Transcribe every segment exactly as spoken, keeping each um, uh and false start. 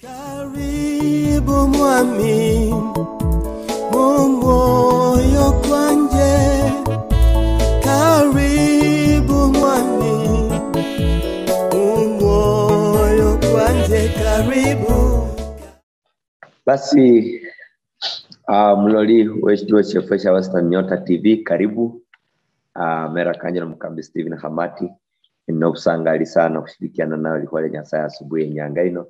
Karibu mwami, mumwoyo kwanje. Karibu mwami, mumwoyo kwanje. Karibu. Basi, uh, muloli weshituo shefwe sha Western Nyota T V, karibu. Uh, mera kanje nomukambi Stephen Khamati. Nina obusangali sana okhushirikiana nawe likhuwa lia Nyasaye asubuhi yenyanga ino.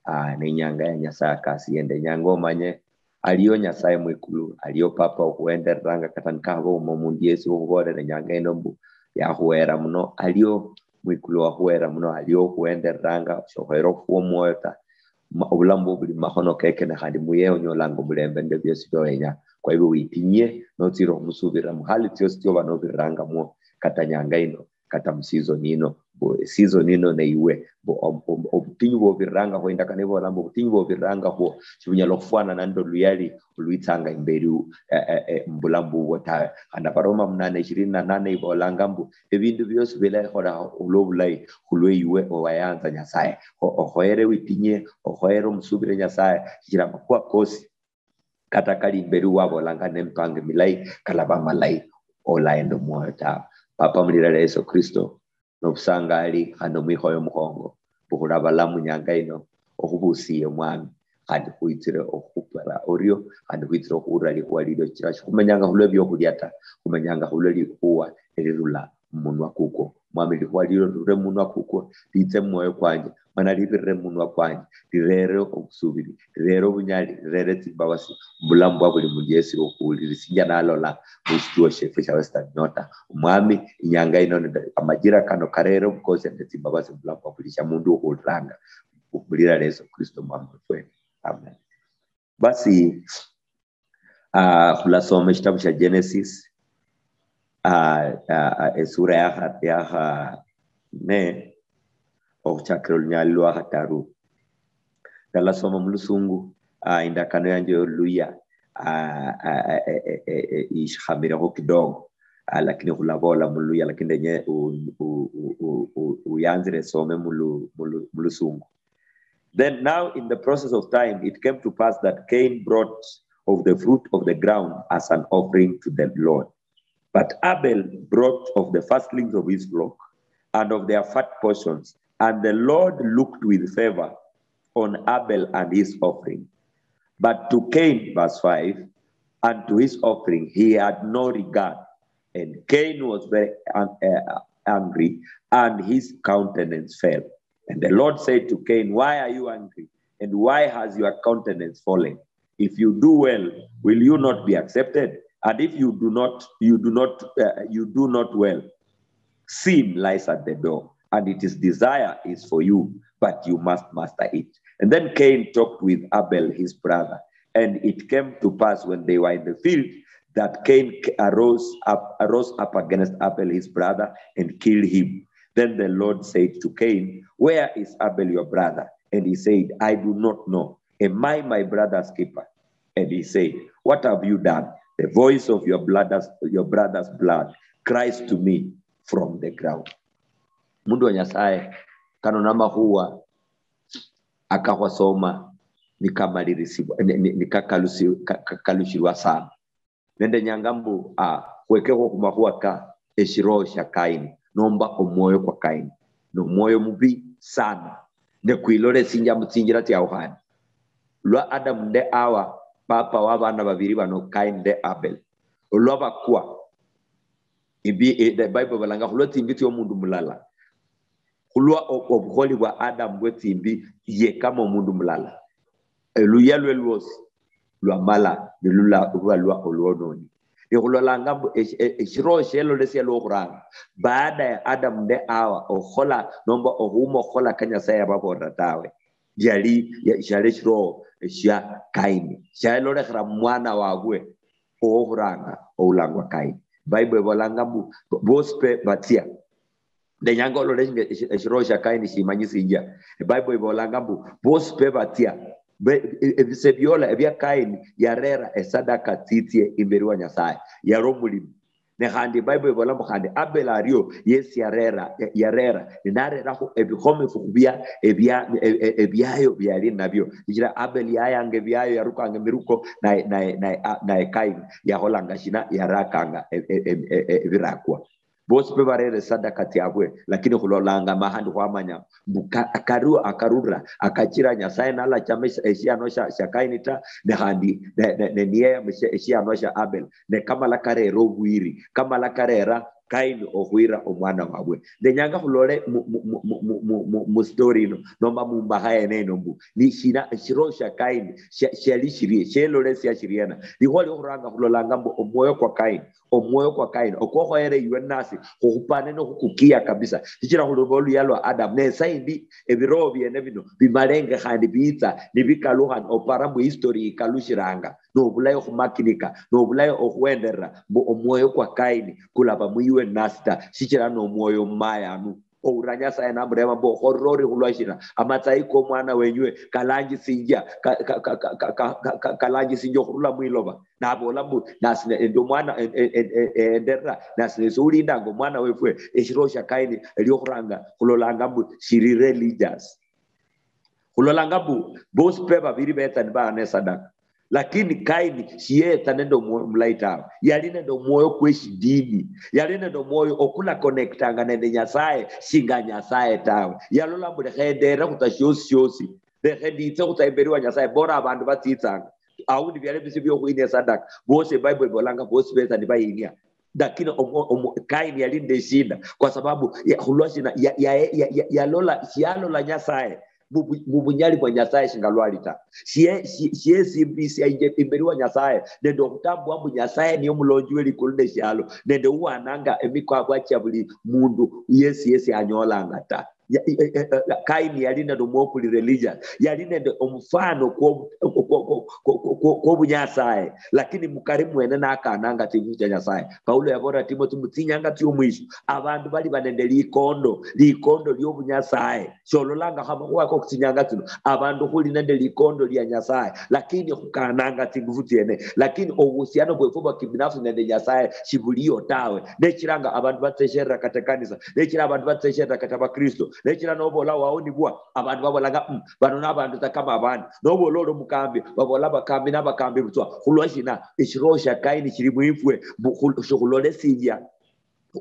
Uh, nenyanga ya Nyasaye akasi yende. Enyanga omanye aliyo Nyasaye mwikulu, aliyo Papa okhuhendereranga, kata nikakhaba ouma omundu yesi okhubolera enyanga ino mbu yakhuhera muno, aliyo mwikulu wakhuhera muno, aliyo okhuhendereranga, shokhoyera okhufwa omwoyo ta. Ma- obulamu bwo buli mumakhono keke, ne khandi muye onyolanga omulembe nende biosi biowenya. Kwa hivyo witinyie notsire okhumusuubirira muhali tsiosi tsioba nobirirangamwo, kata nyanga ino, kata musizooni ino, mbu esizooni ino neiwe, mbu ob- ob- obutinyu bwobirirangakho, indakano ibola mbu obutinyu bwobirirangakho sibunyala okhufwanana nende oluyali olwitsanga imberi eh, eh, eh, mubulamu bubwo tawe. Khandi Abaroma munane ishirini na nane ibolanga mbu ebindu biosi bilekholekha olwobulayi khulwe iwe owayanza Nyasaye. Kho okhoyere witinye, okhoyere omusubire Nyasaye, shichira amakhuwa kosi kata kali imberi wabolanga nemipango milayi, kalaba malayi, olaenda omwoyo tawe. Papa, mulira lia Yesu Kristo, nobusangali khandi omwikhoyo omukhongo, mbu khuli abalamu nyanga ino, okhubusiye Omwami, khandi khwitsire okhupara orio, khandi khwitsire okhuwulira likhuwa lilio, shichira shikhumenyanga khulwe biokhulia ta, khumenyanga khulwe likhuwa elirula mumunwa kukwo. Mwami, likhuwa lilio lirule mumunwa kukwo, litse mumwoyo kwanje, mana libirire mumunwa kwanje, lirere obusubiri, lirere obunyali, lirere tsimbabasi mubulamu bwa buli mundu yesi okhuwulirisinja nalola mushituo shefwe sha Western Nyota. Omwami, inyanga ino nende amajira kano karere obukosi nende tsimbabasi mubulamu bwa buli shamundu okhuwuliranga. Mulira lia Yesu Kristo Mwami wefwe. Amen. Basi, uh, khulasoma eshitabu shia Genesis, uh, uh, uh, esura yakha yakha ne okhuchakira olunyali lwa khataru. Ndalasoma mulusungu, uh, indakano yanje yoluya, uh, uh, uh, uh, uh, ishikhamireko kidogo, uh, lakini khulabola muluya, lakini ndenye u- u- u- u- u- uyanzire esome mulu- mulu- mulusungu. Then now in the process of time, it came to pass that Cain brought of the fruit of the ground as an offering to the Lord. But Abel brought of the firstlings of his flock and of their fat portions, and the Lord looked with favor on Abel and his offering. But to Cain, verse five, and to his offering he had no regard. And Cain was very ang- uh, angry, and his countenance fell. And the Lord said to Cain, "Why are you angry? And why has your countenance fallen? If you do well, will you not be accepted? And if you do not, you do not, uh, you do not well, sin lies at the door, and its desire is for you, but you must master it." And then Cain talked with Abel his brother. And it came to pass when they were in the field that Cain arose up, arose up against Abel his brother and killed him. Then the Lord said to Cain, "Where is Abel your brother?" And he said, "I do not know. Am I my brother's keeper?" And he said, "What have you done? The voice of your brother's, your brother's blood cries to me from the ground." Mundu wa Nyasaye, kano namakhuwa akakhwasoma nikamalirisibwa, ni- ni- nikakalusi- ka- kakalushirwa sana. Nende nyanga mbu ah, khwekekho khumakhuwa ka eshiroho shia Kaini nomba omwoyo kwa Kaini, nomwoyo mubi sana, nekwilolesinja mutsinjira tsiaukhane. Lwa Adamu nde Awa, papa wa bana babiri bano, Kaini nde Abel, olwa bakwa, ibi- i- the Bible balanga khulwa tsimbi tsiomundu mulala, khulwa o- obukholi bwa Adamu bwetsimbi ye kama omundu mulala, oluya lwe lwosi lwamala nilula- luba lwa olwononi. Nikhulolanga mbu esh- e- eshiroho shielole shialwa okhuranga baada ya Adamu nde Awa okhukhola nomba okhuma okhukhola ka Nyasaye yababolera tawe, yali ya- shiali eshiroho eshia Kaini, shialolekhera mumwana wabwe owokhuranga oulangwa Kaini. Bible ibolanga mbu bosi pe batsia. Ndenyanga olole shinga eshi- eshiroho shia Kaini shimanyisinjia. Bible ibolanga mbu bosi pe batsia, be- e- ebise biola ebia Kaini yarera esadaka tsitsie imberi wa Nyasaye, yari omulimi. Ne khandi Bible ibola mbu khandi Abel ario yesi yarera, ya- yarera, ne narerakho ebikhomefu khubia ebia e- e- ebiayo biali nabio. Sichira Abel yayanga ebiayo, yarukanga emiruko, naye naye naye a- naye Kaini yakholanga shina? Yarakanga e- e- e- e- e- ebirakwa. Bosi pe barere sadaka tsiabwe, lakini khulolanga mahandi khwamanya mbu ka- akaru akarura akachira Nyasaye nalachama eshi- eshiano shia shia Kaini ta, ne khandi ne- ne- ne- niyeyama eshi- eshiano shia Abel, ne kamala karera obwiri, kamala karera Kaini okhwira omwana wabwe. Ndenyanga khulole mu- mu- mu- mu- mu- mu- mu- mu story ino nomba mumbakha yene ino mbu ni shina eshiroho shia Kaini shia- shiali shirie, shelole sia shiriena. Likhuwa liokhuranga khulolanga mbu omwoyo kwa Kaini, omwoyo kwa Kaini okwokhoyere iwe nasi khukhupane nokhukukia kabisa, sichira khuloba oluya lwa Adamu. Ne saindi ebiroho biene bino bimalenge khandi biitsa nibikalukha, opara mbu history ikalushiranga, nobulayi okhumakinika, nobulayi okhwenderera mbu omwoyo kwa Kaini kulaba muiwe nasi ta, sichira nomwoyo mumayanu. Oura Nyasaye namureba mbu, okholire ori khulwa shina? Amatsayi komwana wenywe kalanjisinjia ka- ka- ka- ka- ka- ka- ka- kalanjisinjia okhurula mwiloba. Nabola mbu, nasi ne- endi omwana e- e- e- e- enderera, nasi nesi ulindanga omwana wefwe. Eshiroho shia Kaini eliokhuranga khulolanga mbu shiri religious. Khulolanga mbu bosi pe babiri betsa nibaana esadaka, lakini Kaini shiyetsa nende omwoyo mulayi tawe. Yali nende omwoyo kweshidini, yali nende omwoyo okula connectanga nende Nyasaye shinga Nyasaye tawe. Yalola mbu, lekha endere khutsa shiosi shiosi, lekha nditse khutsa imberi wa Nyasaye, bora abandu batsitsanga. Aundi biali bisi biokhwinia esadaka, bosi eBible ibolanga bosi betsa nibayinia. Lakini omo- omo- Kaini yali nende shida kwa sababu ya- khulwa shina ya- ya- ya- ya- yalola, shiyalola Nyasaye mubu- mubunyali bwa Nyasaye shinga lwali ta. Shie- shi- shiesimbisia inje imberi wa Nyasaye nende okhutambua mbu Nyasaye niye omulonji we likulu neshialo, nende uwananga emikabwa chia buli mundu yesi yesi anyolanga ta. Ya- e- e- e- Kaini yali nende omwokuli religious, yali nende omufano kwo- kwo- kwo- kwo- kwo- kwo- kwobunyasaye, lakini mukari mwene nakananga tsingufu tsia Nyasaye. Paulo yabolera Timothy mbu tsinyanga tsiomwisho abandu baliba nende likondo, likondo liobunyasaye. Shololangakho amakhuwa ako tsinyanga tsino, abandu khuli nende likondo lia Nyasaye, lakini khukananga tsingufu tsiene, lakini obuhusiano bwefwe bwa kibinafsi nende Nyasaye shibuliyo tawe. Nechiranga abandu batsesherera kata kanisa, nechira abandu batsesherera kata bakristo, nechira nobola waonibwa, abandu babolanga, "Mm, bano nabandu tsa kama abandi." Nobola oli omukambi, babola abakambi nabakambi butswa. Khulwa shina? Eshiroho shia Kaini shili mwifwe, mbu khul- shikhulolesinjia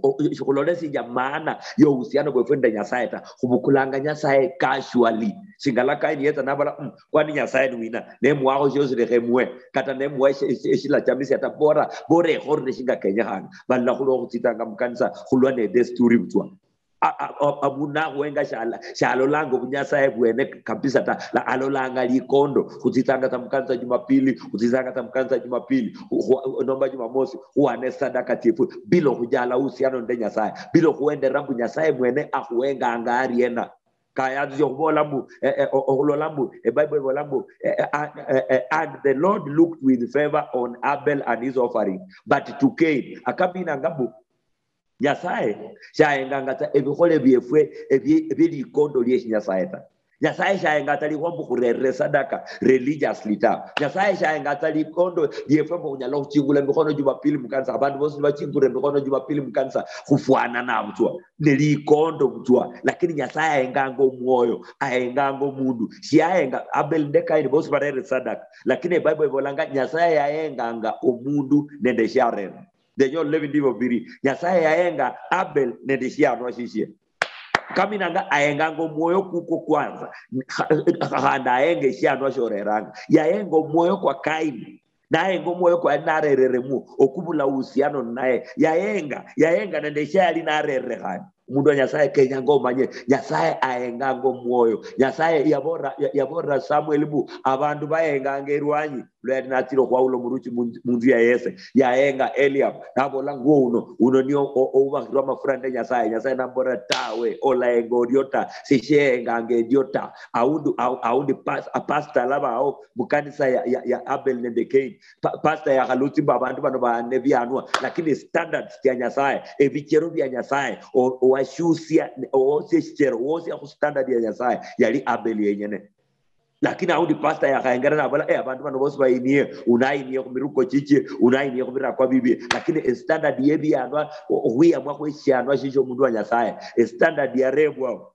o- shikhulolesinjia maana yohusiano bwefwe nende Nyasaye ta. Khubukulanga Nyasaye casually. Shinga lwa Kaini yetsa nabola, "Mm, kwani Nyasaye ni wina?" Nemuwakho shiosi, lekha emuwe. Kata nemuwa eshi- eshi- eshilachamisia ta, bora bora ekhorere shinga kenyekhanga. Balala khulwa khutsitsanga mukanisa khulwa ne desturi butswa. A- a- a- abundu nakhuhenga shala- shalolanga obunyasaye bwene kabisa ta. La- alolanga likondo. Khutsitsanga tsa mukanisa Jumapili, khutsitsanga tsa mukanisa Jumapili khu- khu- nomba Jumamosi, khuwana esadaka tsiefu bila okhujala uhusiano nende Nyasaye, bila okhuhenderera mbu Nyasaye mwene akhuhenganga ariena. Kayanzisia okhubola mbu eh, eh, o- okhulola mbu ebible ibola mbu eh, eh, and, eh, eh, and the Lord looked with favor on Abel and his offering, but to Cain. Akaminanga mbu Nyasaye shahenganga tsa ebikhole biefwe ebie- ebie likondo lie shinyasaye ta. Nyasaye shahenga tsa likhuwa mbu khurerere sadaka religiously ta. Nyasaye shahenga tsa likondo liefwe mbu khunyala khuchingula emikhono Jumapili mukanisa. Abandu bosi nibachingula emikhono Jumapili mukanisa, khufwanana butswa, ne likondo butswa. Lakini Nyasaye ahenganga omwoyo, ahenganga omundu. Shiyahenga Abel nende Kaini bosi barere sadaka, lakini eBible ibolanga Nyasaye yahenganga omundu nende shiarera. Ndenya olole ebindu hivyo bibiri. Nyasaye yahenga Abel nende shianwa shishie. Kaminanga ahenganga omwoyo kukwo kwanza, kha- khandi ahenga eshianwa shoreranga. Yahenga omwoyo kwa Kaini, nahenga omwoyo kwali narereremwo okubula uhusiano ninaye. Yahenga, yahenga nende eshia yali narerere khandi. Omundu wa Nyasaye kenyanga omanye, Nyasaye ahenganga omwoyo. Nyasaye yaborera ya- yaborera Samuel mbu abandu bahenganga erwanyi. Lwa yali natsile okhwawula omuruchi munzu- munzu ya Yese, yahenga Eliab, nabola, "Ngwo uno, uno niye o- o- oubakhirwe amafura nende Nyasaye." Nyasaye namubolela, "Tawe, olahenga orio ta, sishehenganga endio ta." Aundi au- aundi pas- a pastor alabao mukanisa ya, ya, ya Abel nende Cain. Pa- pastor yakhalutsi mbu abandu bano baane bianwa, lakini standards tsia Nyasaye, ebichero bia Nyasaye, o- owashusia, owosia eshichero, wosia khu standard ya Nyasaye, yali Abel yenyene. Lakini aundi pastor yakhayengera nabola, "Eh, abandu bano bosi bayinie, unayinie khumiruko chichie, unayinie khubirakwa bibie." Lakini estandard yebianwa, o-, okhwiyamwa khweshianwa shisho omundu wa Nyasaye, estandard yarebwao,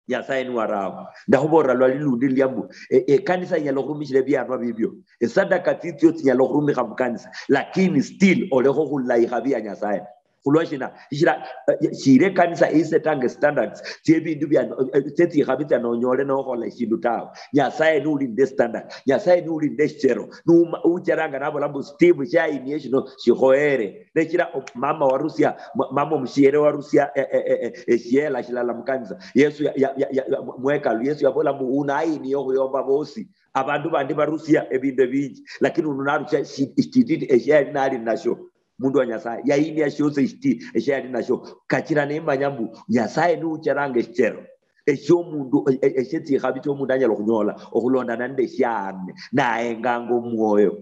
Nyasaye niwarawo. Ndakhubolera lwali lundi lulia mbu, e-, ekanisa inyala okhurumishira ebianwa bibio. Esadaka tsitsio tsinyala okhurumikha mukanisa, lakini still olekho khulayikha bia Nyasaye. Khulwa shina? Shira, eh, shira ekanisa isetanga standards tsie bindu bia, eh, tsie tsikhabi tsia nonyole nokhola eshindu tawe. Nyasaye nuli nde standard. Nyasaye nuli nde shichero. Numa, ucheranga nabola mbu, "Steve, shainie shino shikhoere." Nechira o-, mama warusia, ma-, mama omushiere warusia, eh, eh, eh, eh, eshiela shilala mukanisa. Yesu ya, ya, ya, ya, ya, mwekalu. Yesu yabola mbu, "Uno ayinie okhuyomba bosi." Abandu bandi barusia ebindu ebingi, lakini uno narusia shi-, shitititi eshiali nali nasho. Mundu wa Nyasaye, yayinia shiosi eshiti eshiali nasho. Kachira nemanya mbu Nyasaye niucheranga eshichero. Eshiomundu, e-, e-, eshitsikhabi tsiomundu anyala okhunyola okhulondana nende eshiaane, naenganga omwoyo.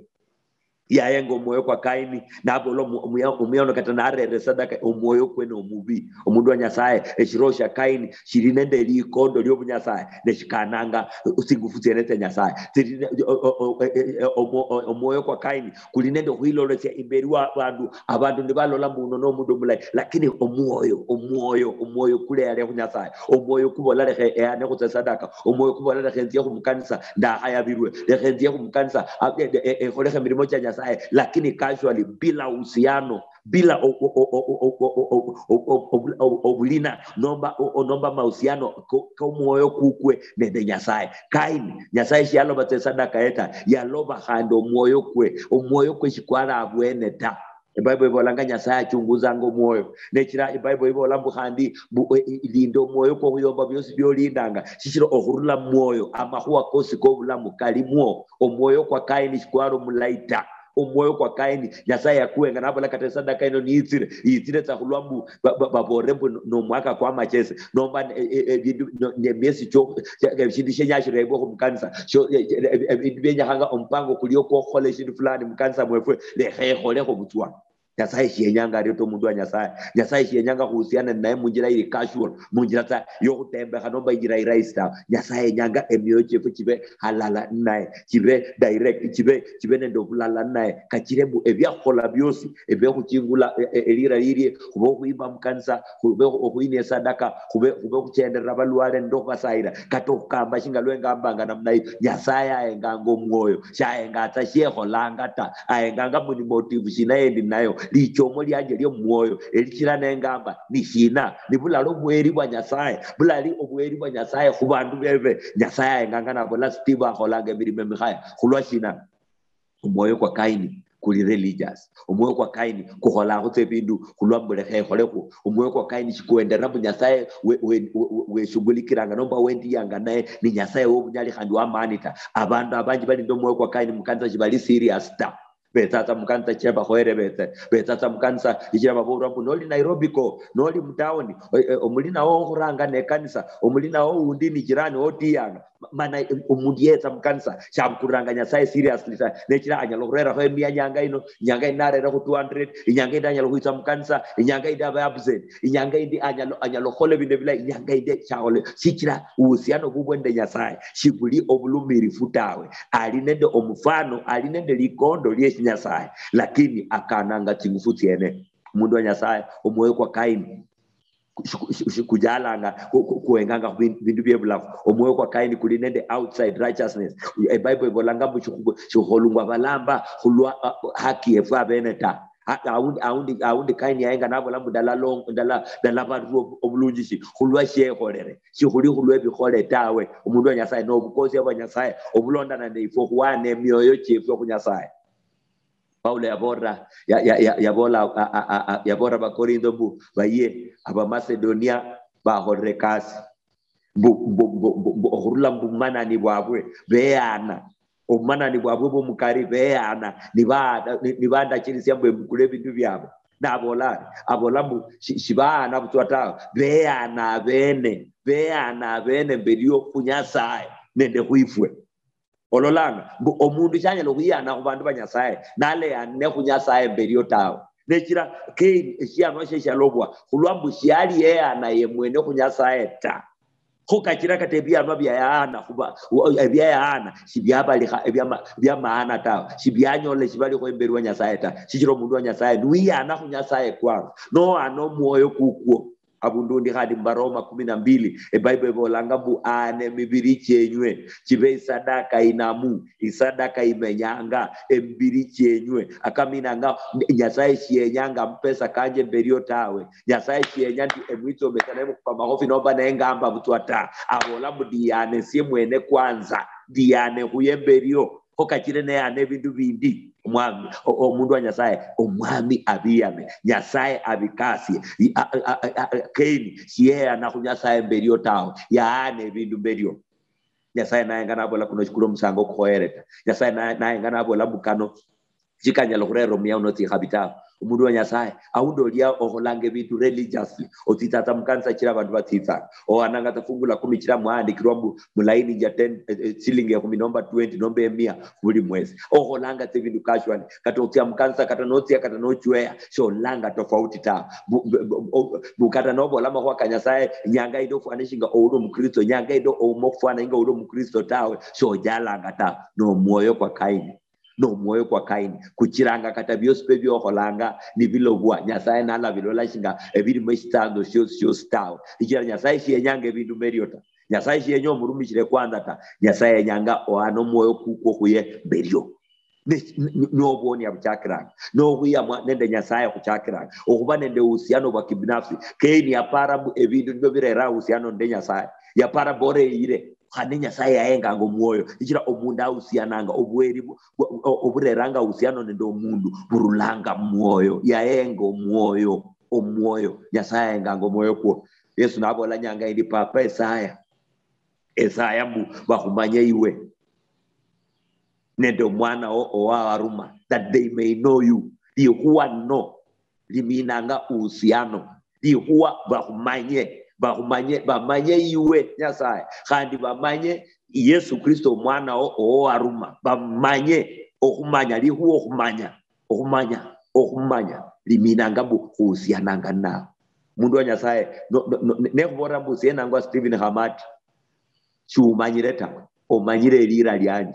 Yayenga omwoyo kwa Kaini, nabola omu-, omuya-, omuya ono kata narere esadaka, omwoyo kwe nomubi. Omundu wa Nyasaye, eshiroho shia Kaini shili nende likondo liobunyasaye, neshikananga tsingufu tsiene tsia Nyasaye. Tsili ne-, o-, o-, o-, e-, e-, e-, omo-, o-, omwoyo kwa Kaini kuli nende okhwilolosia imberi wa abandu, abandu nibalola mbu uno nomundu omulayi, lakini omwoyo, omwoyo, omwoyo kuleyale khu Nyasaye, omwoyo kubola lekha eyane khutsa esadaka, omwoyo kubola lekha enzie khumukanisa, ndakhayabirwe, lekha enzie khumukanisa, a-, e-, e-, e-, ekholekhe emirimo chia Nyasaye, lakini casually, bila uhusiano, bila o-, o-, o-, o-, o-, o-, o-, o-, o-, o-, o-, obulina, nomba o-, o-, nomba mahusiano ko-, komwoyo kukwe nende Nyasaye. Kaini, Nyasaye shiyaloba tsa esadaka ye ta, yaloba khandi omwoyo kwe, omwoyo kwe shikwali abwene ta. Ebible ibolanga Nyasaye achunguzanga omwoyo. Nechira ebible ibola mbu khandi mbu, e, e, linda omwoyo kwokhuyomba biosi biolindanga, shichira okhurula mumwoyo amakhuwa kosi kobulamu kalimwo. Omwoyo kwa Kaini shikwali omulayi ta. Omwoyo kwa Kaini, Nyasaye yakuwenga nabola kata esadaka ino niyitsire, yitsire tsa khulwa mbu ba-, ba-, babolere mbu no-, nomwaka kwa machese, nomba ne-, e-, e-, ebindu no-, nemiesi chio-, chia-, eshindu shienya shirebwe khumukanisa, sho-, e-, e-, e-, ebindu bienyekhanga omupango kulio kwokhukhola eshindu fulani mukanisa mwefwe, lekha ekholekho butswa. Nyasaye shiyenyanga ario ta, omundu wa Nyasaye. Nyasaye shiyenyanga khuhusiana ninaye munjira ili casual, munjira tsa yokhutembekha nomba injira irahisi tawe. Nyasaye yenyanga emioyo chiefu chibe halala ninaye, chibe direct, chibe, chibe nende obulala ninaye. Kachire mbu ebiakhukhola biosi, ebe khuchingula, e-, e-, elira lilie, khube okhwimba mukanisa, khube okhwinia esadaka, khube, khube okhuchenderera abalwale nende okhubasayira, kata okhukamba shinga lwengambanga namna hiyo. Nyasaye ayenganga omwoyo, shayenga tsa shiekholanga ta. Ayenganga mbu ni motive shina yendi nayo, lichomo lianje liomwoyo, elichira nengamba ni shina? Ni bulali obweri bwa Nyasaye, bulali obweri bwa Nyasaye khubandu bebe. Nyasaye ayenganga nabola Steve akholanga emirimo emikhaya. Khulwa shina? Omwoyo kwa Kaini kuli religious. Omwoyo kwa Kaini kukholakho tsa ebindu khulwa mbu lekha ekholekho. Omwoyo kwa Kaini shikuendera mbu Nyasaye we-, we-, we-, we-, weshughulikiranga nomba wendiyanga naye ni Nyasaye wobunyali khandi wamani ta. Abandu abanji bali nende omwoyo kwa Kaini mukanisa shibali serious ta. Betsatsa mukanisa chie bakhoyere betse. Betsatsa mukanisa ichira babolwa mbu noli Nairobi ko, noli mutown, e-, e-, omulina wo okhuranga ne kanisa, omulina wo undi ni jirani wotiyanga. Ma-, mana omundu yetsa mukanisa, shabukuliranga Nyasaye seriously ta. Nechira anyala khurerakho emia inyanga ino, inyanga ino narerakho two hundred, inyanga indi anyala khwitsa mukanisa, inyanga indi abe absent, inyanga indi anyala, anyala khukhola ebindu ebilayi, inyanga indi shakhole. Shichira uhusiano bubwe nende Nyasaye shibuli obulumirifu tawe. Ali nende omufano, ali nende likondo lieshinyasaye, lakini akananga tsingufu tsiene. Omundu wa Nyasaye, omwoyo kwa Kaini, shiku-, shiku-, shikujalanga, ku-, ku-, kuenganga khu bin-, bindu bie bulafu. Omwoyo kwa Kaini kuli nende outside righteousness. E Bible ibolanga mbu shikhu-, shikholungwa balamba khulwa, a, haki yefwe abene ta. Ha-, aundi, aundi, aundi Kaini yaenga nabola mbu ndala long-, ndala, ndala barua ob-, obulunjishi khulwa shiekholere. Shikhuli khulwa ebikhole tawe. Omundu wa Nyasaye, nobukosia bwa Nyasaye obulondana neifwe okhuwana emioyo chiefwe khu Nyasaye. Paulo yabolera, ya-, ya-, ya-, yabola, a-, a-, a-, a-, yabolera Abakorintho mbu baye Abamasedonia bakholere ekasi. Mbu, mbu, mbu, mbu, mbu okhurula mbu bumanani bwabwe, beyana. Obumanani bwabwe bwomukari, beyana. Niba-, ni-, nibandachirisia mbu embukule ebindu biabwe. Nabola ari, abola mbu shi-, shibaana butswa tawe. Beyana abene. Beyana abene mberi khu Nyasaye nende khwifwe. Ololanga mbu omundu shanyala okhwiyana khubandu ba Nyasaye, naleyane khu Nyasaye mberio tawe. Nechira Kaini eshiyanwa shie shialobwa, khulwa mbu shiali yeyana yemwene khu Nyasaye ta. Kho kachira kata ebianwa bia Yaana khuba, ebia Yaana, shibyabalikha ebiama-, bia maana tawe. Shibyanyola eshibalikho emberi wa Nyasaye ta. Shichira omundu wa Nyasaye, niwiyana khu Nyasaye kwanza, nohana omwoyo kukwo. Abundu undi khandi mu Baroma kumi na mbili, eBible ibolanga mbu, "Aana emibiri chienywe chibe isadaka inamu, isadaka imenyanga, emibiri chienywe." Akaminanga, Nyasaye shiyenyanga amapesa kanje mberio tawe. Nyasaye shiyenya ndi emwitsomesa naye mukhupa makhofi nomba nengamba butswa ta. Abola mbu, "Ndiyane esie mwene kwanza, ndiyane khuye mberio." Kho kachire neyana ebindu bindi. Omwami, o-, omundu wa Nyasaye, omwami abiyame. Nyasaye abikasie. I-, a-, a-, a-, a-, Kaini shiyeyana khu Nyasaye mberio tawe. Yaana ebindu mberio. Nyasaye nayenga nabola, "Kuno shikuli omusango okukhoyere ta." Nyasaye na-, nayenga nabola mbu kano shikanyala khurera omuya uno tsikhabi tawe. Omundu wa Nyasaye, aundi olia okholanga ebindu religiously, otsitsatsa mukanisa chira abandu batsitsanga, ohananga tsa fungu la kumi chira mwahandikirwa mbu mulaini nja ten, eh, eh, silingi ekhumi nomba twenty nomba emia buli mwesi, okholanga tsa ebindu casually, kata otsia mukanisa, kata notsia, kata nochweya, sholanga tofauti tawe. Bu-, bu-, bu-, bu-, kata nobola amakhuwa ka Nyasaye, inyanga yindi ofwane shinga ouli omukristo, inyanga yindi ouma okhufwana inga ouli omukristo tawe, shojalanga tawe. Nomwoyo kwa Kaini. Nomwoyo kwa Kaini kuchiranga kata biosi pe biokholanga nibilobwa, Nyasaye nalabilola shinga ebilimo eshitsanzo shiosi shiosi tawe. Ichira Nyasaye shiyenyanga ebindu mberio ta. Nyasaye shiyenya omurumishire kwanza ta. Nyasaye yenyanga ohana omwoyo kukwo khuye mberio. Ne-, ne-, nobwonia buchakiranga. Nokhwiyamwa nende Nyasaye khuchakiranga. Okhuba nende uhusiano bwa kibinafsi. Kaini yapara mbu ebindu nibio birera uhusiano nende Nyasaye. Yapara bora eyire. Khane Nyasaye yayenganga omwoyo, shichira omundu ahusiananga obweri bu-, bu-, o-, obureranga uhusiano nende omundu burulanga mumwoyo. Yayenga omwoyo, omwoyo. Nyasaye ayenganga omwoyo kwo. Yesu nabola nyanga yindi, "Papa, esaya, esaya mbu bakhumanye iwe nende omwana wo owawaruma, that they may know you." Likhuwa no liminanga uhusiano. Likhuwa bakhumanye, bakhumanye, bamanye iwe Nyasaye, khandi bamanye Yesu Kristo omwana wo owaruma, bamanye okhumanya. Likhuwa okhumanya, okhumanya, okhumanya liminanga mbu khuhusiananga ninawe. Mundu wa Nyasaye, no, no, no, ne-, nekhubolera mbu sie nangwa Stephen Khamati, shiumanyire ta, omanyire elira lianje.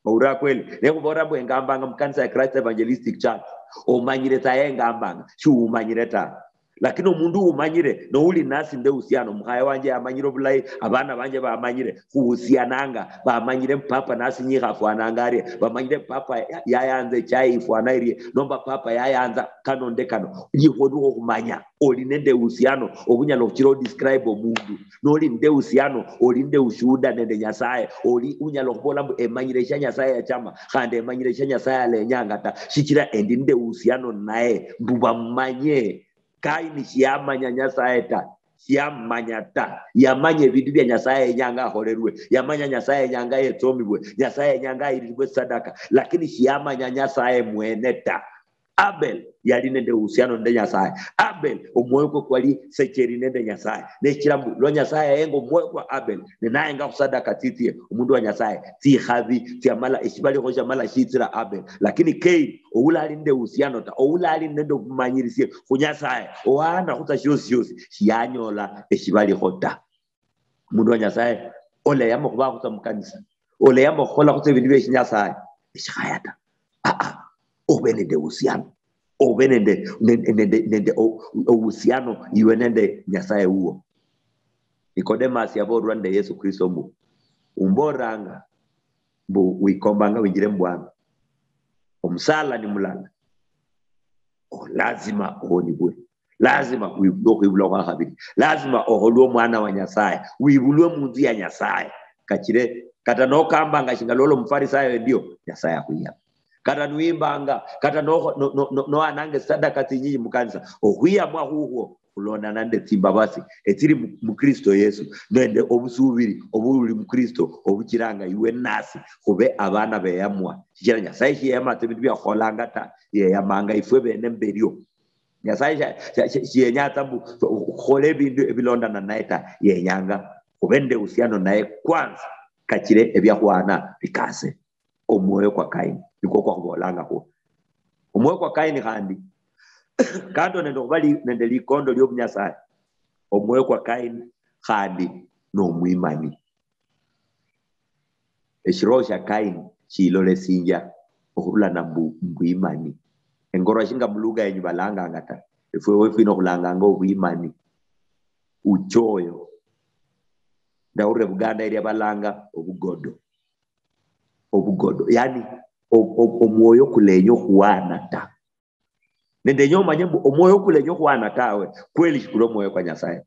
Oura kweli? Nekhubolera mbu engambanga mukanisa ya Christ Evangelistic Church, omanyire tsa engambanga, shiumanyire ta. Lakini omundu umanyire, nouli nasi nde uhusiano, mukhaye wanje yamanyire obulayi, abana banje bamanyire, khuhusiananga, bamanyire mbu papa nasinyikha afwananga arie, bamanyire papa ya-, yayanza echai ifwana irie, nomba papa yayanza kano nde kano. Likhuwa likho khumanya. Oli nende uhusiano obunyala okhuchira odescribe omundu. Noli nende uhusiano, oli nende ushuhuda nende Nyasaye, oli unyala okhubola mbu emanyire eshia Nyasaye yachama, khandi emanyire eshia Nyasaye alenyanga ta, shichira endi nende uhusiano naye, mbu bamanye. Kaini shiyamanya Nyasaye ta, shiyamanya ta. Yamanya ebindu bia Nyasaye yenyanga akholerwe, yamanya Nyasaye yenyanga yetsomibwe, Nyasaye yenyanga ayiriribwe sadaka, lakini shiyamanya Nyasaye mwene ta. Abel yali nende uhusiano nende Nyasaye. Abel, omwoyo kwe kwali secheri nende Nyasaye. Nechira mbu, lwa Nyasaye yayenga omwoyo kwa Abel, ne nayenga khusadaka tsitsie, omundu wa Nyasaye, tsikhabi tsiamala, eshibalikho shiamala shitsira Abel. Lakini Kain, oula ali nende uhusiano ta, oula ali nende obumanyirisie khu Nyasaye, owaana khutsa shiosi shiosi, shiyanyola eshibalikho ta. Omundu wa Nyasaye, oleyama okhubakhutsa mukanisa, oleyama okhukholakho tsa ebindu bie shinyasaye, eshikhaya ta. Aa, obe nende uhusiano, obe nende, nende, nende, nende o-, uhusiano iwe nende Nyasaye wuwo. Nicodemus yabolwa nende Yesu Kristo mbu, "Umbolanga mbu wikombanga winjire mubwami, omusala ni mulala, o-, lazima ohonibwe." Lazima wibulwe okhwibulwa khwa khabili. Lazima okholwe omwana wa Nyasaye. Wibulwe munzu ya Nyasaye. Kachire, kata nokambanga shinga lwoli omufarisayo endio, Nyasaye akhwiyama. Kata nuyimbanga, kata no-, no-, no-, no-, nohananga esadaka tsinyinji mukanisa, okhwiyamwa khukhwo khulondana nende tsimbabasi etsili mu, mu Kristo Yesu, nende obusubiri obuli mu Kristo obuchiranga iwe nasi khube abana beyamwa. Shichira Nyasaye shiyeyama tsa ebindu biakhukholanga ta, yeyamanga ifwe bene mberio. Nyasaye sha-, sha-, sha-, shiyenya tsa mbu khukhole ebindu ebilondana naye ta. Yenyanga khube nende uhusiano naye kwanza, kachire ebiakhwana bikase. Omwoyo kwa Kaini nikwo kwakhubolangakho. Omwoyo kwa Kaini khandi, kando nende okhuba li-, nende likondo liobunyasaye, omwoyo kwa Kaini khandi nomwimani. Eshiroho shia Kaini shilolesinjia okhurulana mbu, mbwimani. Engorwa shinga mulugha yenyu balanganga ta. Efwe wefwino khulanganga obwimani. Uchoyo. Ndawulira Buganda eria balanga obugodo. Obugodo. Yani, o-, o-, omwoyo kulenya okhuwana ta. Nende enye omanye mbu omwoyo kulenya okhuwana tawe, kweli shikuli omwoyo kwa Nyasaye.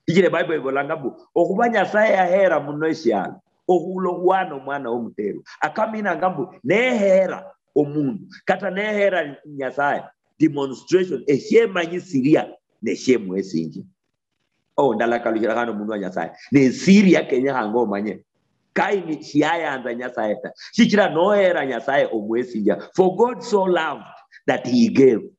Shichira Bible ibolanga mbu, okhuba Nyasaye yahera muno eshialo, okhula okhuwana omwana womuterwa. Akaminanga mbu, nehera omundu, kata nehera Nyasaye, demonstration, eshiemanyisiria, neshiemwesinjia. Oh, ndalakalushira khandi omundu wa Nyasaye. Ne siri ya kenyekhanga omanye. Kaini shiyayanza Nyasaye ta. Shichira nohera Nyasaye omwesinjia. For God so loved that he gave.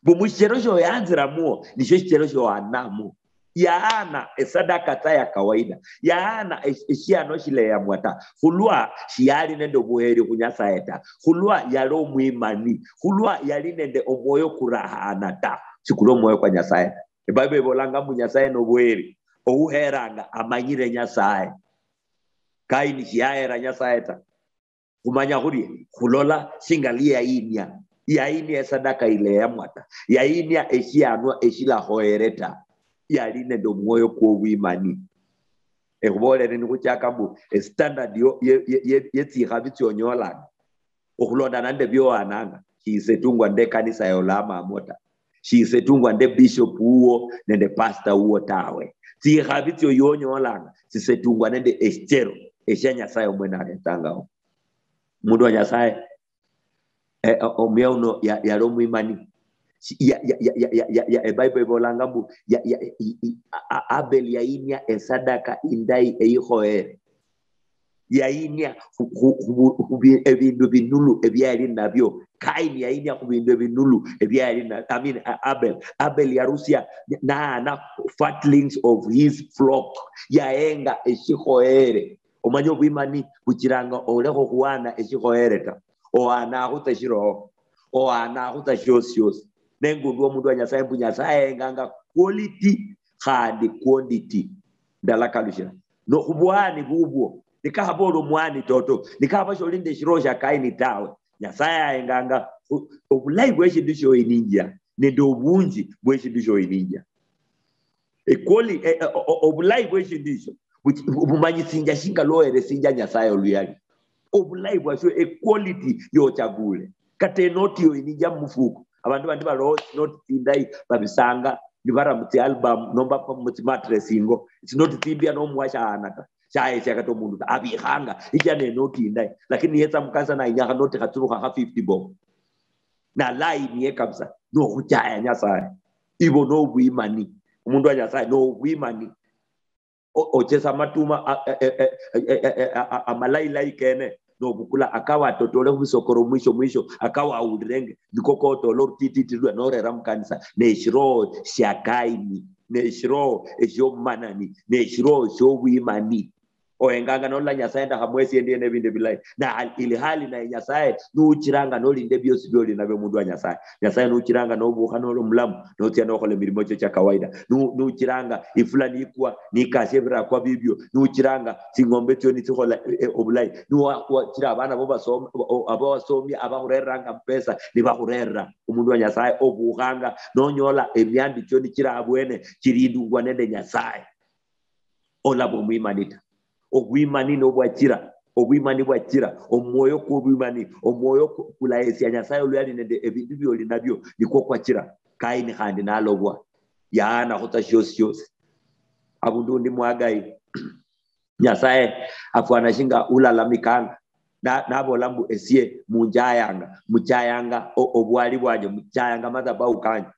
Mbu mushichero shoyanziramwo, nisho shichero showanamwo. Yaana esadaka tsa ya kawaida. Yaana esh-, eshiano shileyamwa ta. Khulwa shiyali nende obuheri khu Nyasaye ta. Khulwa yali omwimani. Khulwa yali nende omwoyo kurahana ta. Shikuli omwoyo kwa Nyasaye ta. Ebible ibolanga mbu Nyasaye nobweri, ouheranga amanyire Nyasaye. Kaini shiyahera Nyasaye ta. Khumanya khurie? Khulola shinga liyayinia. Yayinia esadaka ileyamwa ta. Yayinia eshianwa eshilahoyere ta. Yali nende omwoyo kwobwimani. Ekhubolere nikhuchaka mbu estandard yo, ye, ye, ye, yetsikhabi tsionyolanga. Okhulondana nende biowananga, shisetungwa nende ekanisa yolamamwo ta. Shisetungwa nende bishop wuwo nende pastor wuwo tawe. Tsikhabi tsio yonyolanga, tsisetungwa nende eshichero eshia Nyasaye omwene aretsangawo. Omundu wa Nyasaye, eh, o-, omuya uno ya-, yali omwimani. Shi-, ya-, ya-, Ebible ibolanga mbu, ya-, ya-, i-, i-, a-, a-, Abel yayinia esadaka indayi eyikhoyere. Yayinia khu, khu, khu, khu bi-, ebindu binulu ebyali nabyo. Kaini yayinia khu bindu ebinulu ebyali na-, I mean, A-, Abel. Abel yarusia naana fatlings of his flock. Yahenga eshikhoyere. Omanye obwimani buchiranga olekha okhuwana eshikhoyere ta. Owanakhu tsa eshiroho. Owanakhu tsa shiosi shiosi. Nengundwa omundu wa Nyasaye mbu Nyasaye ahenganga quality khandi quantity. Ndalakalushira. Nokhubwani bubwo, nikakhaba oli omwani toto, nikakhaba sholi nende eshiroho shia Kaini tawe, Nyasaye ahenganga o-, obulayi bweshindu shioyininjia nende obunji bweshindu shioyininjia. Equali-, e-, e-, o-, o-, obulayi bweshindu esho buchi-, bu-, bumanyisinjia shinga lwoheresinjia Nyasaye oluyali. Obulayi bwasho, equality yochagule. Kata enoti yoyininjia mumufuko. Abandu bandi baloho tsinoti tsindayi babisanga nibara mutsialbum nomba mutsimattress ingo. Tsinoti tsimbia nomuwa shahana ta. Shahesia kata omundu ta. Abikhanga ichia nenoti indayi. Lakini niyetsa mukanisa nainyakha noti khatsuru khakha fifty bob. Nalainiye kabisa. Nokhuchaya Nyasaye. Ibo nobwimani. Omundu wa Nyasaye nobwimani. O-, ochesa amatuma a-, e-, e-, e-, e-, e-, e-, a-, a-, amalayilayi kene, nobukula akawa atotole khubisokoro mwisho mwisho, akawa awulirenge, niko kotola orutititi lulwe norera mukanisa. Neshiroho shia Kaini, neshiroho eshiobumanani, neshiroho shiobwimani. Ohenganga nolola Nyasaye ndakhamwesia endiena ebindu ebilayi. Na hal-, ili hali naye Nyasaye nuchiranga nolinda ebiosi bioli nabio, omundu wa Nyasaye. Nyasaye nuchiranga nobukha noli omulamu, notsia nokhola emirimo chio chia kawaida. Nu-, nuchiranga ifula nikwa, nikasia ebirakwa bibio. Nuchiranga tsing'ombe tsio nitsikhola, e, e, obulayi. Nuwa-, wachira abana bo basoma, o-, o-, abo wasomia abakhureranga amapesa, nibakhurera. Omundu wa Nyasaye obukhanga, nonyola emiandu chio nichira abwene, chirindungwa nende Nyasaye. Olaba omwimani ta. Obwimani nobwachira, obwimani bwachira, omwoyo kwobwimani, omwoyo ku-, kulayesia Nyasaye oluyali nende ebindu bioli nabio, nikwo kwachira Kaini khandi nalobwa, yaanakho tsa shiosi shiosi. Abundu undi mwagayi, Nyasaye afwana shinga ulalamikanga, na-, nabola mbu, esie munjayanga, muchayanga o-, obwali bwanje, muchayanga madhabahu kanje.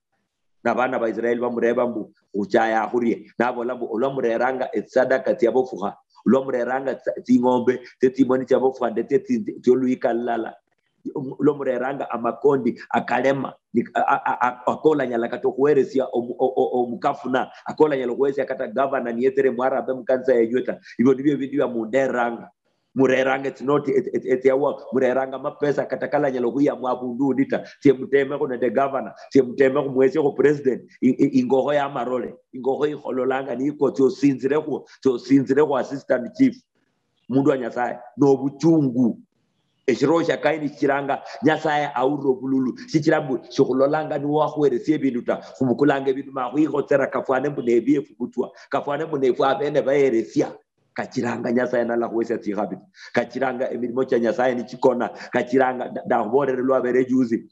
Nabana ba Israeli bamureba mbu, "Khuchaya khurie?" Nabola mbu, "Olwa mureranga etsisadaka tsiabofukha, olwa mureranga tsa-, tsing'ombe tsetsimoni tsiabofukha nende tsetsi-, tsioluyika lulala, olwa mureranga amakondi akalema, ni-, a-, a-, a-, a-, akolanyala kata okhuheresia omu-, o-, o-, omukafuna, akolanyala okhuheresia kata gavana niyetsere mwarabe mukanisa yenywe ta. Ibyo nibyo ebindu bya munderanga." Mureranga etsinoti etsiawa, mureranga amapesa kata kalanyala okhwiyamwa abundu undi ta. Tsie mutemekho nende governor, tsie mutemekho, mwesiekho president, ingokho yamarole, ingokho ikhololanga nikotsia osinzirekhwo, tsia osinzirekhwo assistant chief. Mundu wa Nyasaye, nobuchungu. Eshiroho shia Kaini shichiranga Nyasaye aurira obululu, shichira mbu shikhulolanga niwe wakhuheresia ebindu ta. Khubukulanga ebindu ma khwikhotsera, kafwane mbu nebiefu butswa, kafwane mbu nefwe abene baheresia. Kachiranga Nyasaye nalakhuhesia tsikhabi ta. Kachiranga emirimo chia Nyasaye nichikona. Kachiranga, ndakhubolere lwabere juzi,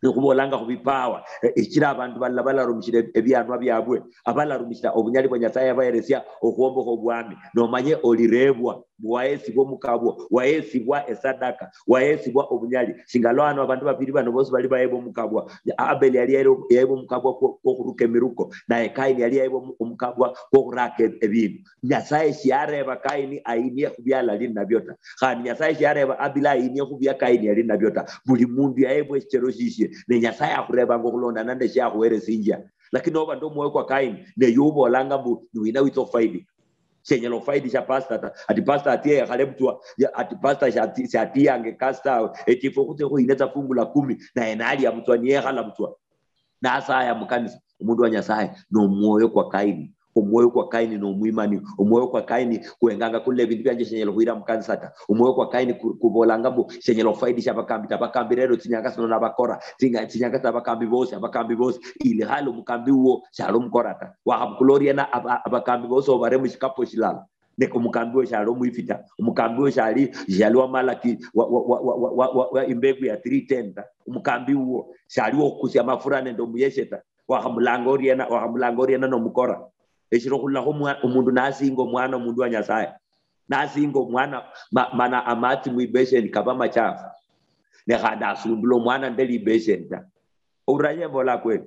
nikhubolanga khubipawa, echira abandu balala balarumishira ebianwa biabwe, abalarumishira obunyali bwa Nyasaye yabaheresia okhwombokha obwami. Nomanye olirebwa, waesibwa omukabwa, waesibwa esadaka, waesibwa obunyali. Shinga lwano abandu babiri bano bosi bali baeba omukabwa. Abel yali yaeba omukabwa kwokhuruka emiruko, naye Kaini yali yaeba omukabwa kwokhuraka ebindu. Nyasaye shiareba Kaini ainie khubiala ali nabio ta. Khandi Nyasaye shiareba Abila ainie khubia Kaini yali nabio ta. Buli mundu yaebwa eshichero shishie, ne Nyasaye akhurebanga okhulondana nende shiakhuheresinjia. Lakini noba nende omwoyo kwa Kaini, neye ubolanga mbu niwina witsa okhufaidi. Shenyala okhufaidisha pastor ta. Ati pastor atie yekhale butswa, ati pastor shatiyange kasi tawe. Echifwe khutse khuine tsa fungu la kumi, naye nalia butswa, niyekhala butswa. Nasaya mukanisa, omundu wa Nyasaye, nomwoyo kwa Kaini. Omwoyo kwa Kaini nomwimani. Omwoyo kwa Kaini kwenganga kula ebindu bianje shenyala khwira mukanisa ta. Omwoyo kwa Kaini kubolanga mbu shenyala okhufaidisha abakambi ta. Abakambi rero tsinyanga tsino nabakora. Tsinyanga tsa abakambi bosi, abakambi bosi. Ili hali omukambi wuwo shali omukora ta. Wakhabukula oriena abakambi bosi obare mushikapo shilala? Ne omukambi wo shali omwifita, omukambi wo shali, shali wa Malaki, wa, wa, wa imbegu ya three ten ta. Omukambi wo shali wokhukusia amafura nende omuyeshe ta. Wakhamulanga oriena, wakhamulanga oriena nomukora? Eshiro khulakho omundu nasinga omwana, omundu wa Nyasaye, nasinga omwana ma, mana amatsi mwibesheni kaba machafu, ne khandi asundula omwana nde libesheni ta. Ouranye mbola kweli?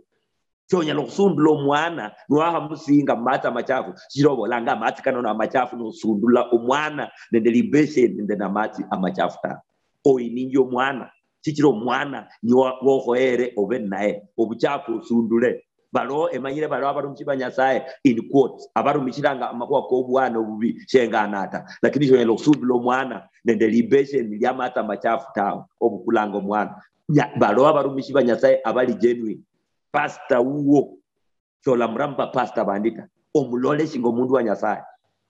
Shonyala okhusundula omwana niwakhamusinga mumatsi amachafu, shichira obolanga amatsi kano namachafu, nosundula omwana nende libesheni nende namatsi amachafu tawe. Oyininjia omwana, shichira omwana niwo wokhoyere obe naye, obuchafu osundule. Baliwo, emanyire baliwo abarumishi ba Nyasaye, in quotes, abarumishiranga amakhuwa kobwana obubi, shenganata. Lakini shonyala okhusundula omwana nende libesheni liamatsi amachafu tawe, obukulanga omwana. Baliwo abarumishi ba Nyasaye abali genuine. Pastor wuwo, sholamura mbu bapastor bandi ta. Omulole shinga omundu wa Nyasaye.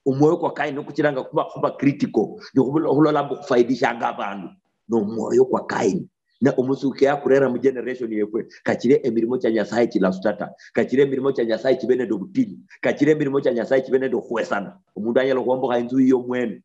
Omwoyo kwa Kaini nokuchiranga khuba, khuba critical, nikhulola mbu khufaidishanga abandu. Nomwoyo kwa Kaini. Na omusuke yakurera mu generation yefwe, kachire emirimo chia Nyasaye chilasuta ta. Kachire emirimo chia Nyasaye chibe nende obutinyu. Kachire emirimo chia Nyasaye chibe nende okhwesana. Omundu anyala okhwombokha inzu yiye omwene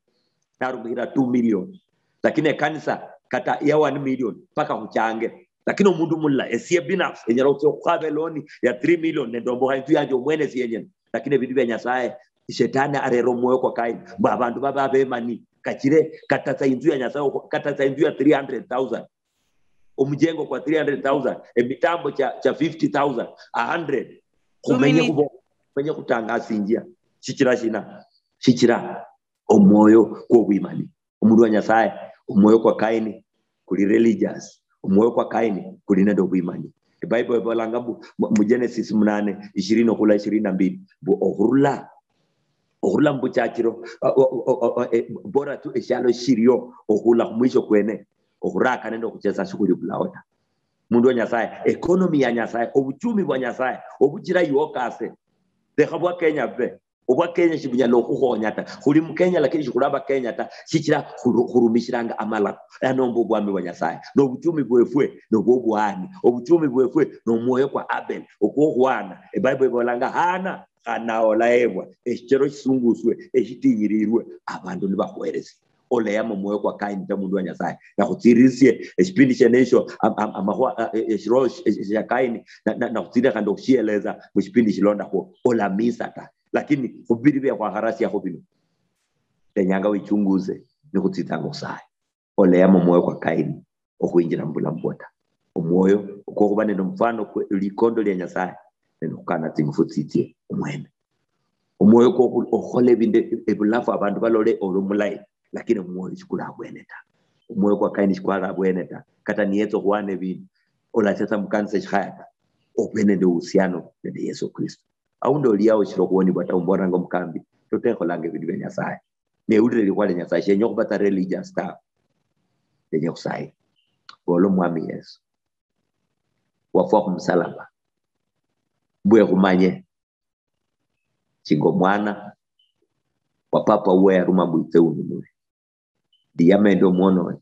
narumikhira two million. Lakini ekanisa kata ya one million paka khuchange. Lakini omundu mulala, esie binafsi, enyala khutsia okhukhaba eloni ya three million nende ombokha inzu yanje omwene sienyene. Lakini ebindu bia Nyasaye, shetani arera omwoyo kwa Kaini mbu abandu babe abemani. Kachire kata tsa inzu ya Nyasaye, kata tsa inzu ya three hundred thousand, omujengo kwa three hundred thousand, emitambo cha, cha fifty thousand, a hundred, khumenye khubo, khumenye khutangasinjia. Shichira shina? Shichira omwoyo kwobwimani. Omundu wa Nyasaye, omwoyo kwa Kaini kuli religious. Omwoyo kwa Kaini kuli nende obwimani. Ebible ebolanga mbu, mu, mu Genesis munane, ishirini okhula ishirini na mbili, mbu okhurula, okhurula mubuchachiro, o, o, o, o, e, bora tu eshialo shirio okhula khumwisho kwene, okhuraka nende okhuchesa shikhuli bulaho ta. Mundu wa Nyasaye, economy ya Nyasaye, obuchumi bwa Nyasaye, obuchira iwe okase. Lekha bwa Kenya bube. Obwa Kenya shibunyala okhukhonya ta. Khuli mu Kenya, lakini shikhuli aba Kenya ta, shichira khuru-, khurumishiranga amalako. Lano mbu obwami bwa Nyasaye, nobuchumi bwefwe nobwo obwani. Obuchumi bwefwe nomwoyo kwa Abel, okwokhwana. Ebible ibolanga Hana, Hana olaebwa, eshichero shisunguswe, eshitinyirirwe, abandu nibakhweresia. Oleyama omwoyo kwa Kaini ta, mundu wa Nyasaye. Nakhutsirisie eshipindi shene esho, am-, am-, amakhuwa, a-, e-, eshiroho sh-, e-, shia Kaini, na, na, nakhutsirira khandi okhushieleza mushipindi shilondakhwo. Olamisa ta. Lakini khubiri bia khwakharasiakho bino, ndenyanga wichunguze nikhutsitsanga okhusaya. Oleyama omwoyo kwa Kaini okhwinjira mubulamu bwo ta. Omwoyo okwokhuba nende omufano kwe likondo lia Nyasaye nende okhukana tsingufu tsitsie omwene. Omwoyo kwo khu-, okhukhola ebindu ebulafu abandu balole oli omulayi, lakini omwoyo shikuli abwene ta. Omwoyo kwa Kaini shikwali abwene ta. Kata niyetsa okhuwana ebindu, olatsia tsa mukanisa eshikhaya ta. Obe nende uhusiano nende Yesu Kristo. Aundi oli yao oshiri okhuwonibwa ta, ombolanga omukambi, toto ekholanga ebindu bia Nyasaye. Newulire likhuwa lia Nyasaye, shenya okhuba ta religious tawe. Nenya khusayira. Bola Omwami Yesu, wafwa khumusalaba, mbwe khumanye, shinga omwana wa papa wuwe yaruma mbu itse ununule. Ndi yamenda omwononi,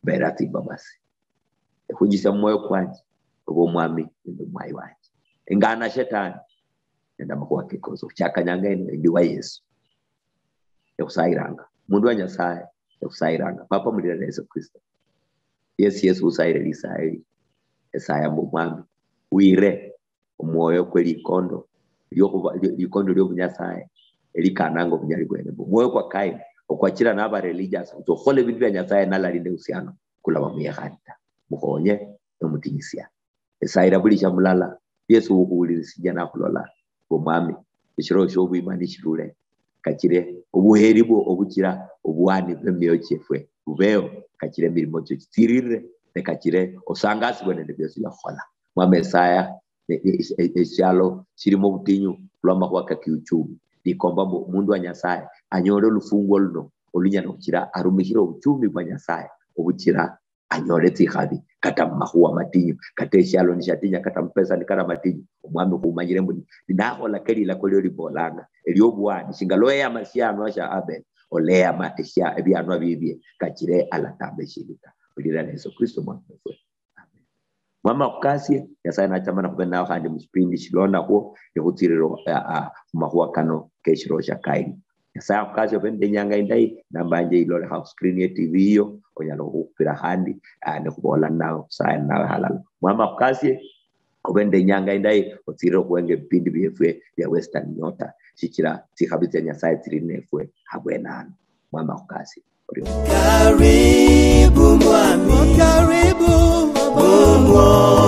mbera tsimbabasi. Ekhunjisia mumwoyo kwanje, obe omwami nende omwayi wanje. Engana shetani nende amakhuwa ke kosi. Okhuchaka nyanga ino, endi wa Yesu. Ekhusayiranga. Mundu wa Nyasaye, ekhusayiranga. Papa, mulira na Yesu Kristo. Yesu, Yesu usayire lisaye li. Esaya mbu, Mwami, wire omwoyo kwe likondo, liobuba-, li-, likondo liobunyasaye, elikananga obunyali bwene. Mbu omwoyo kwa Kaini, okwachira naba religious, kutsa okhola ebindu bia Nyasaye nalali nende uhusiano, kulaba muyekhani ta. Mukhonye nomutinyisia. Esayira buli shamulala, Yesu ukhuwulirisinjia nakhulola, mbu, Mwami, eshiro shiobwima nishirule, kachire obuheri bwo obuchira obuwani bwemioyo chiefwe bubeo, kachire emirimo chio chitsirire, ne kachire osangasibwe nende biosi biakhukhola. Mwami Esaya, ne-, ne-, e-, e-, eshialo shilimo obutinyu khulwa amakhuwa ka kiuchumi. Nikomba mbu omundu wa Nyasaye anyole olufunguo luno olunyala khuchira arumikhire obuchumi bwa Nyasaye obuchira anyole tsikhabi, kata mumakhuwa matinyu, kata eshialo nishatinya, kata mupesa nikali amatinyu. Omwami khumanyire mbu ni-, ninakhola ke lilako lio libolanga, eliobuwani, shinga lweyama eshianwa shia Abel, oleyama eshia-, ebianwa bibie, kachire alatamba eshindu ta. Khulira na Yesu Kristo Mwami wefwe. Amen. Mwami akhukasie, Nyasaye nachama nakhube nawe khandi mushipindi shilondakhwo, nikhutsirira, ah, ah, khumakhuwa kano keshiro shia Kaini. Nyasaye akhukasie, obe nende inyanga indayi. Namba yanje ilolekha khu screen ye T V iyo, onyala okhukhupira khandi, ah, nikhubola nawe, khusaaya nawe halala. Mwami akhukasie, obe nende inyanga indayi, otsirire okhuhenga ebipindi biefwe bia Western Nyota, shichira tsikhabi tsia Nyasaye tsiri nefwe habwene ano. Mwami akhukasie. Orio. Karibu Mwami. Karibu. Omwo-